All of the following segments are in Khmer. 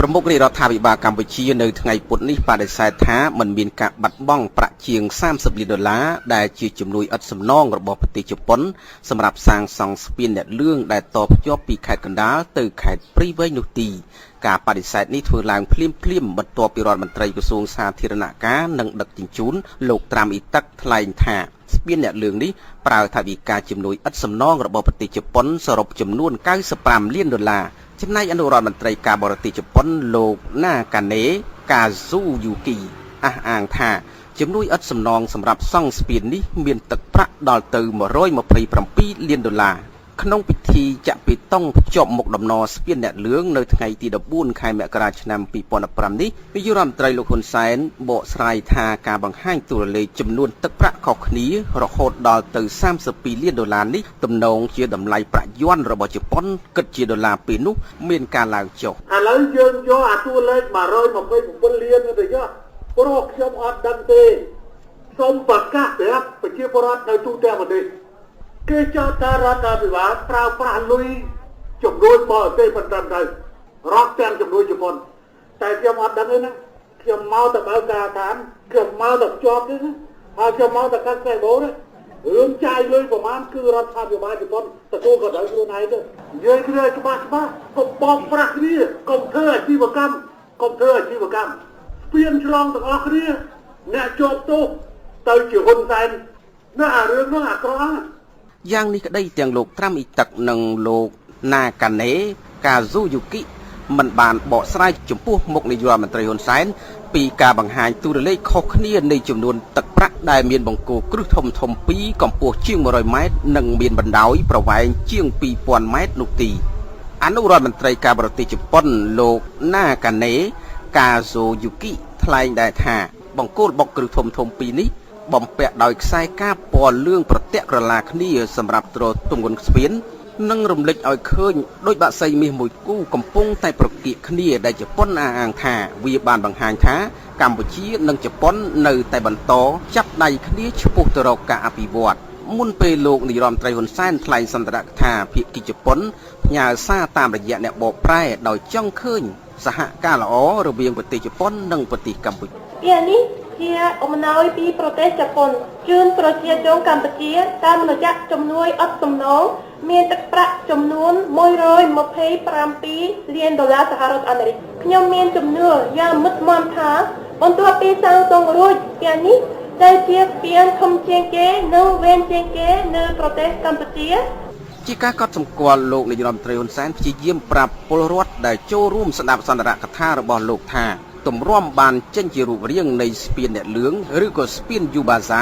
ប្រមុខរាជរដ្ឋាភិបាលកម្ពុជានៅថ្ងៃពុធនេះបដិសេធថាមិនមានការបាត់បង់ប្រាក់ជាង30លានដុល្លារដែលជាជំនួយឥតសំណងរបស់ប្រទេសជប៉ុនសម្រាប់សាងសង់ស្ពានអ្នកលឿងដែលតភ្ជាប់ពីខេត្តកណ្ដាលទៅខេត្តព្រៃវែងនោះទីការបដិសេធនេះធ្វើឡើងភ្លាមភ្លាមបន្ទាប់ពីរដ្ឋមន្ត្រីក្រសួងសាធារណការនិងដឹកជញ្ជូនលោកត្រាំអ៊ីទឹកថ្លែងថាស្ពានអ្នកលឿងនេះប្រើថវិកាជំនួយឥតសំណងរបស់ប្រទេសជប៉ុនសរុបចំនួន95លានដុល្លារចំណែកអនុរដ្ឋមន្ត្រីការបរទេសជប៉ុនលោកណាកាណេកាស៊ូយូគីអះអាងថាជំនួយឥតសំណងសម្រាប់សង់ស្ពាននេះមានទឹកប្រាក់ដល់ទៅ127លានដុល្លារក្នុងពិធីចាក់បេតុងភ្ជាប់មុខដំណស្ពានអ្នកលឿងនៅថ្ងៃទី14ខែមករាឆ្នាំ2015នេះនាយករដ្ឋមន្ត្រីលោកហ៊ុនសែនបកស្រាយថាការបង្ហាញតួលេខចំនួនទឹកប្រាក់ខុសគ្នារហូតដល់ទៅ32លានដុល្លារនេះទំនងជាតម្លៃប្រាក់យួនរបស់ជប៉ុនគិតជាដុល្លារពេលនោះមានការឡើងចុះ ឥឡូវយើងយកអាតួលេខ129លានទៅយកព្រោះខ្ញុំអត់ដឹងទេសូមប្រកាសប្រាប់ប្រជាពលរដ្ឋនៅទូទាំងប្រទេសគេចោទថារដ្ឋាភិបាលប្រើប្រាស់លុយជំនួយបរទេសមិនត្រឹមត្រូវរាប់ទាំងជំនួយជប៉ុនតែខ្ញុំអត់ដឹងទេណាខ្ញុំមកទៅបើការដ្ឋានខ្ញុំមកទៅជាប់ទេណាហើយខ្ញុំមកទៅកាត់ខ្សែបូទេរឿងចាយលុយប្រមាណគឺរដ្ឋាភិបាលជប៉ុនទទួលក៏ត្រូវខ្លួនឯងទៅនិយាយគ្នាច្បាស់ច្បាស់កុំបោកប្រាស់គ្នាកុំធ្វើអាជីវកម្មកុំធ្វើអាជីវកម្មស្ពានឆ្លងទាំងអស់គ្នាអ្នកជាប់ទោសទៅជាហ៊ុនសែនណាអារឿងនោះអាក្រក់ណាស់ យ៉ាងនេះក្តីទាំងលោកត្រាំអ៊ីទឹកនិងលោកណាកាណេកាស៊ូយូគីមិនបានបកស្រាយចំពោះមុខនាយករដ្ឋមន្ត្រីហ៊ុនសែនពីការបង្ហាញទូរលេខខុសគ្នានៃចំនួនទឹកប្រាក់ដែលមានបង្គោលគ្រឹះធំធំពីរកម្ពស់ជាង100ម៉ែត្រនិងមានបណ្ដោយប្រវែងជាង2000ម៉ែត្រនោះទីអនុរដ្ឋមន្ត្រីការបរទេសជប៉ុនលោកណាកាណេកាស៊ូយូគីថ្លែងដែរថាបង្គោលបុកគ្រឹះធំធំពីរនេះបំពាក់ដោយខ្សែកាបពណ៌លឿងប្រទាក់ក្រឡាគ្នាសម្រាប់ទ្រទម្ងន់ស្ពាននិងរំលេចឲ្យឃើញដោយបក្សីមាសមួយគូកំពុងតែប្រកៀកគ្នាដែលជប៉ុនអះអាងថាវាបានបង្ហាញថាកម្ពុជានិងជប៉ុននៅតែបន្តចាប់ដៃគ្នាឆ្ពោះទៅរកការអភិវឌ្ឍមុនពេលលោកនាយរដ្ឋមន្ត្រីហ៊ុនសែនថ្លែងសន្ទរកថាភាគីជប៉ុនផ្ញើសារតាមរយៈអ្នកបកប្រែដោយចង់ឃើញសហការល្អរវាងប្រទេសជប៉ុននិងប្រទេសកម្ពុជា ពាក្យនេះជាអំណោយពីប្រទេសជប៉ុនជូនប្រជាជនកម្ពុជាតាមរយៈជំនួយឥតសំណងមានទឹកប្រាក់ចំនួន127លានដុល្លារសហរដ្ឋអាមេរិកខ្ញុំមានជំនឿយ៉ាងមុតមមថាបន្ទាប់ពីសាងសង់រួចពាក្យនេះទៅជាស្ពានធំជាងគេនិងវែងជាងគេនៅប្រទេសកម្ពុជា ជាការកត់សម្គាល់លោកនាយរដ្ឋមន្ត្រីហ៊ុនសែនព្យាយាមប្រាប់ពលរដ្ឋដែលចូលរួមស្ដាប់សន្ទរកថារបស់លោកថាទម្រាំបានចេញជារូបរាងនៃស្ពានអ្នកលឿងឬក៏ស្ពានយូបាសា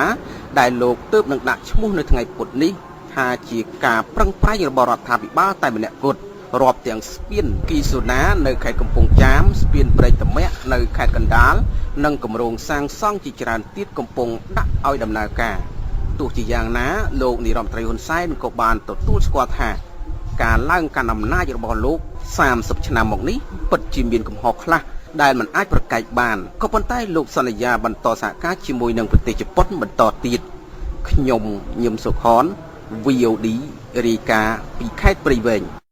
ដែលលោកទើបនឹងដាក់ឈ្មោះនៅថ្ងៃពុធនេះថាជាការប្រឹងប្រែងរបស់រដ្ឋាភិបាលតែម្នាក់គត់រាប់ទាំងស្ពានគីសូណានៅខេត្តកំពង់ចាមស្ពានព្រែកតាមាក់នៅខេត្តកណ្ដាលនិងគម្រោងសាងសង់ជាច្រើនទៀតកំពុងដាក់ឲ្យដំណើរការទោះជាយ៉ាងណាលោកនាយរដ្ឋមន្ត្រីហ៊ុនសែនក៏បានទទួលស្គាល់ថាការឡើងកាន់អំណាចរបស់លោក30ឆ្នាំមកនេះពិតជាមានកំហុសខ្លះដែលមិនអាចប្រកែកបានក៏ប៉ុន្តែលោកសន្យាបន្តសហការជាមួយនឹងប្រទេសជប៉ុនបន្តទៀតខ្ញុំញឹមសុខន VOD រាយការណ៍ពីខេត្តព្រៃវែង។